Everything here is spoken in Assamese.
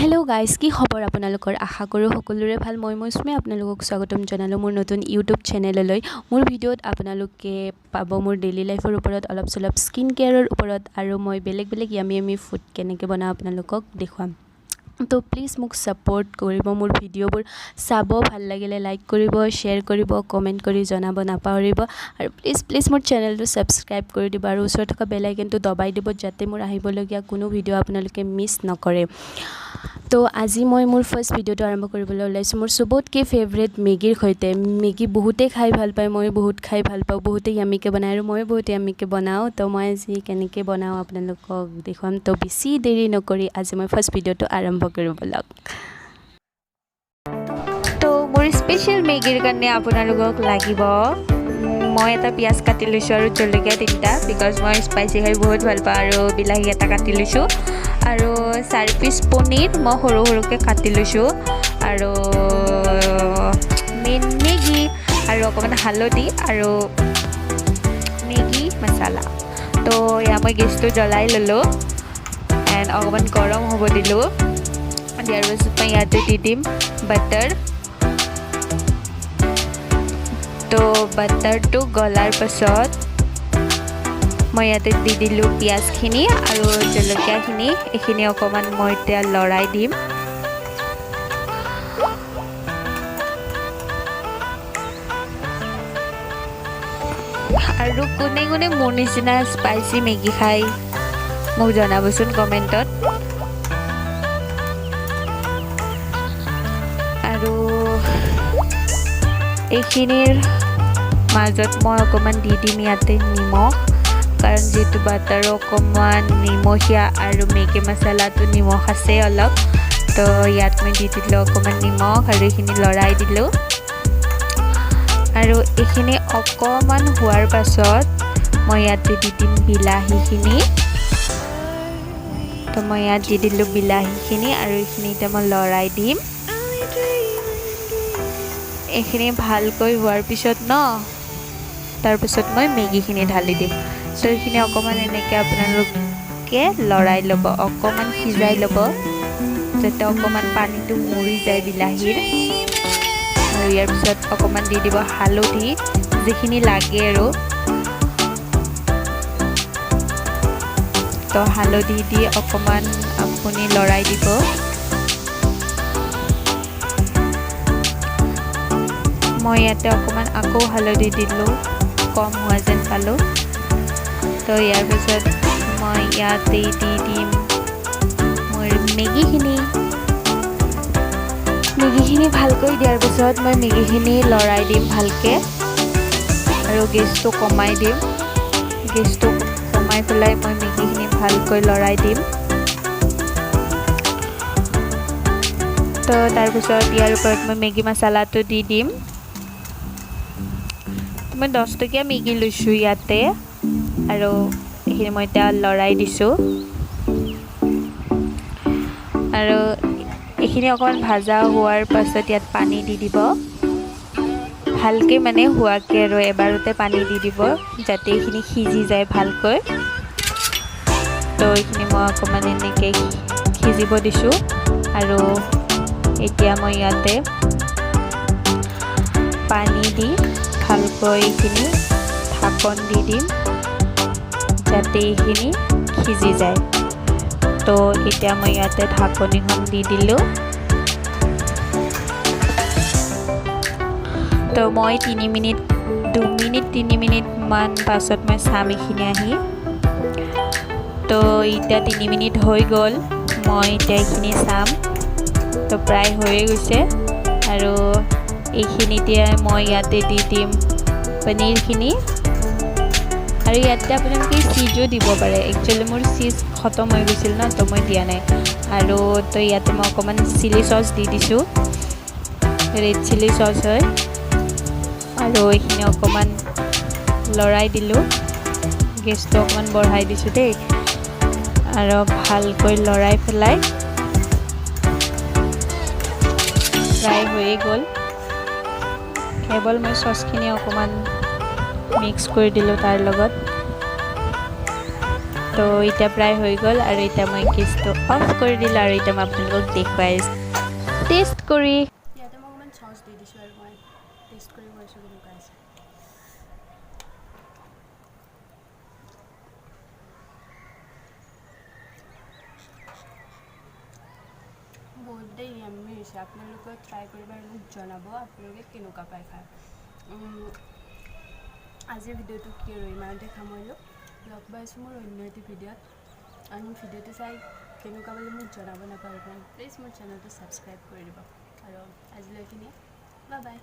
হেল্ল' গাইজ, কি খবৰ আপোনালোকৰ? আশা কৰোঁ সকলোৰে ভাল। মই মৌচুমী আপোনালোকক স্বাগতম জনালোঁ মোৰ নতুন ইউটিউব চেনেললৈ। মোৰ ভিডিঅ'ত আপোনালোকে পাব মোৰ ডেইলি লাইফৰ ওপৰত, অলপ চলপ স্কিন কেয়াৰৰ ওপৰত আৰু মই বেলেগ বেলেগ য়ামি য়ামি ফুড কেনেকৈ বনাওঁ আপোনালোকক দেখুৱাম। তো প্লিজ মোক ছাপোৰ্ট কৰিব, মোৰ ভিডিঅ'বোৰ চাব, ভাল লাগিলে লাইক কৰিব, শ্বেয়াৰ কৰিব, কমেণ্ট কৰি জনাব নাপাহৰিব আৰু প্লিজ প্লিজ মোৰ চেনেলটো ছাবস্ক্ৰাইব কৰি দিব আৰু ওচৰত থকা বেল আইকনটো দবাই দিব, যাতে মোৰ আহিবলগীয়া কোনো ভিডিঅ' আপোনালোকে মিছ নকৰে। তো আজি মই মোৰ ফাৰ্ষ্ট ভিডিঅ'টো আৰম্ভ কৰিবলৈ ওলাইছোঁ মোৰ চবতকৈ ফেভৰেট মেগীৰ সৈতে। মেগী বহুতেই খাই ভাল পায়, ময়ো বহুত খাই ভাল পাওঁ। বহুতেই য়ামিকৈ বনায় আৰু ময়ো বহুত য়ামিকৈ বনাওঁ। তো মই আজি কেনেকৈ বনাওঁ আপোনালোকক দেখুৱাম। তো বেছি দেৰি নকৰি আজি মই ফাৰ্ষ্ট ভিডিঅ'টো আৰম্ভ কৰোঁ ব'লক। তো মোৰ স্পেচিয়েল মেগীৰ কাৰণে আপোনালোকক লাগিব, মই এটা পিঁয়াজ কাটি লৈছোঁ আৰু জলকীয়া 3টা, because মই স্পাইচি খাই বহুত ভাল পাওঁ, আৰু বিলাহী এটা কাটি লৈছোঁ আৰু 4 পিচ পনীৰ মই সৰু সৰুকৈ কাটি লৈছোঁ আৰু মেইন মেগী আৰু অকণমান হালধি আৰু মেগী মচালা। তো এয়া মই গেছটো জ্বলাই ল'লোঁ এণ্ড অকণমান গৰম হ'ব দিলোঁ। দিয়াৰ পাছত মই ইয়াতে দি দিম বাটাৰ। তো বাটাৰটো গলাৰ পাছত মই ইয়াতে দি দিলোঁ পিঁয়াজখিনি আৰু জলকীয়াখিনি। এইখিনি অকণমান মই এতিয়া লৰাই দিম। আৰু কোনে কোনে মোৰ নিচিনা স্পাইচি মেগী খাই মোক জনাবচোন কমেণ্টত। আৰু এইখিনিৰ মাজত মই অকণমান দি দিম ইয়াতে নিমখ, কাৰণ যিহেতু বাটাৰো অকণমান নিমখীয়া আৰু মেগী মছলাটো নিমখ আছে অলপ। তো ইয়াত মই দি দিলোঁ অকণমান নিমখ আৰু এইখিনি লৰাই দিলোঁ। আৰু এইখিনি অকণমান হোৱাৰ পাছত মই ইয়াতে দি দিম বিলাহীখিনি। তো মই ইয়াত দি দিলোঁ বিলাহীখিনি আৰু এইখিনি এতিয়া মই লৰাই দিম। এইখিনি ভালকৈ হোৱাৰ পিছত ন তাৰপিছত মই মেগীখিনি ঢালি দিম। তো এইখিনি অকণমান এনেকৈ আপোনালোকে লৰাই ল'ব, অকণমান সিজাই ল'ব, যাতে অকণমান পানীটো মৰি যায় বিলাহীৰ। আৰু ইয়াৰ পিছত অকণমান দি দিব হালধি, যিখিনি লাগে আৰু। তো হালধি দি অকণমান আপুনি লৰাই দিব। মই ইয়াতে অকণমান আকৌ হালধি দিলোঁ, কম হোৱা যেন পালোঁ। তো ইয়াৰ পিছত মই ইয়াতে দি দিম মোৰ মেগীখিনি। মেগীখিনি ভালকৈ দিয়াৰ পিছত মই মেগীখিনি লৰাই দিম ভালকৈ আৰু গেছটো কমাই দিম। গেছটো কমাই পেলাই মই মেগীখিনি ভালকৈ লৰাই দিম। তো তাৰপিছত ইয়াৰ ওপৰত মই মেগী মছলাটো দি দিম। মই 10 টকীয়া মেগী লৈছোঁ ইয়াতে আৰু এইখিনি মই এতিয়া লৰাই দিছোঁ। আৰু এইখিনি অকণমান ভাজা হোৱাৰ পাছত ইয়াত পানী দি দিব ভালকৈ, মানে হোৱাকৈ আৰু এবাৰতে পানী দি দিব, যাতে এইখিনি সিজি যায় ভালকৈ। তো এইখিনি মই অকণমান এনেকৈ সিজিব দিছোঁ। আৰু এতিয়া মই ইয়াতে পানী দি ভালকৈ এইখিনি ঢাকন দি দিম, যাতে এইখিনি সিজি যায়। তো এতিয়া মই ইয়াতে ঢাকনিখন দি দিলোঁ। তো মই 3 মিনিট, 2 মিনিট 3 মিনিটমান পাছত মই চাম এইখিনি আহি। তো এতিয়া 3 মিনিট হৈ গ'ল, মই এতিয়া এইখিনি চাম। তো প্ৰায় হৈয়ে গৈছে। আৰু এইখিনিতে মই ইয়াতে দি দিম পনীৰখিনি। আৰু ইয়াতে আপোনালোকে চীজো দিব পাৰে। একচুৱেলি মোৰ চীজ খতম হৈ গৈছিল ন, তো মই দিয়া নাই। আৰু তো ইয়াতে মই অকণমান চিলি চচ দি দিছোঁ, ৰেড চিলি চচ হয়। আৰু এইখিনি অকণমান লৰাই দিলোঁ, গেছটো অকণমান বঢ়াই দিছোঁ দেই। আৰু ভালকৈ লৰাই পেলাই প্ৰায় হৈয়ে গ'ল। কেৱল মই চচখিনি অকণমান মিক্স কৰি দিলোঁ তাৰ লগত। তো এতিয়া প্ৰায় হৈ গ'ল আৰু এতিয়া মই গেছটো অফ কৰি দিলোঁ আৰু এতিয়া মই আপোনালোকক দেখুৱাই টেষ্ট কৰি। ইয়াতে মই অকণমান চচ দি দিছোঁ আৰু মই টেষ্ট কৰি কৈছোঁ কেনেকুৱা আছে। বহুতেই য়াম্মি হৈছে। আপোনালোকেও ট্ৰাই কৰিব আৰু মোক জনাব আপোনালোকে কেনেকুৱা পায় খাই। আজিৰ ভিডিঅ'টো কি আৰু ইমানতে সামৰিলোঁ। লগ পাইছোঁ মোৰ অন্য এটি ভিডিঅ'ত। আৰু মোৰ ভিডিঅ'টো চাই কেনেকুৱা পালে মোক জনাব নাপাহৰিব। প্লিজ মোৰ চেনেলটো ছাবস্ক্ৰাইব কৰি দিব। আৰু আজিলৈ এইখিনিয়ে, বাই বাই।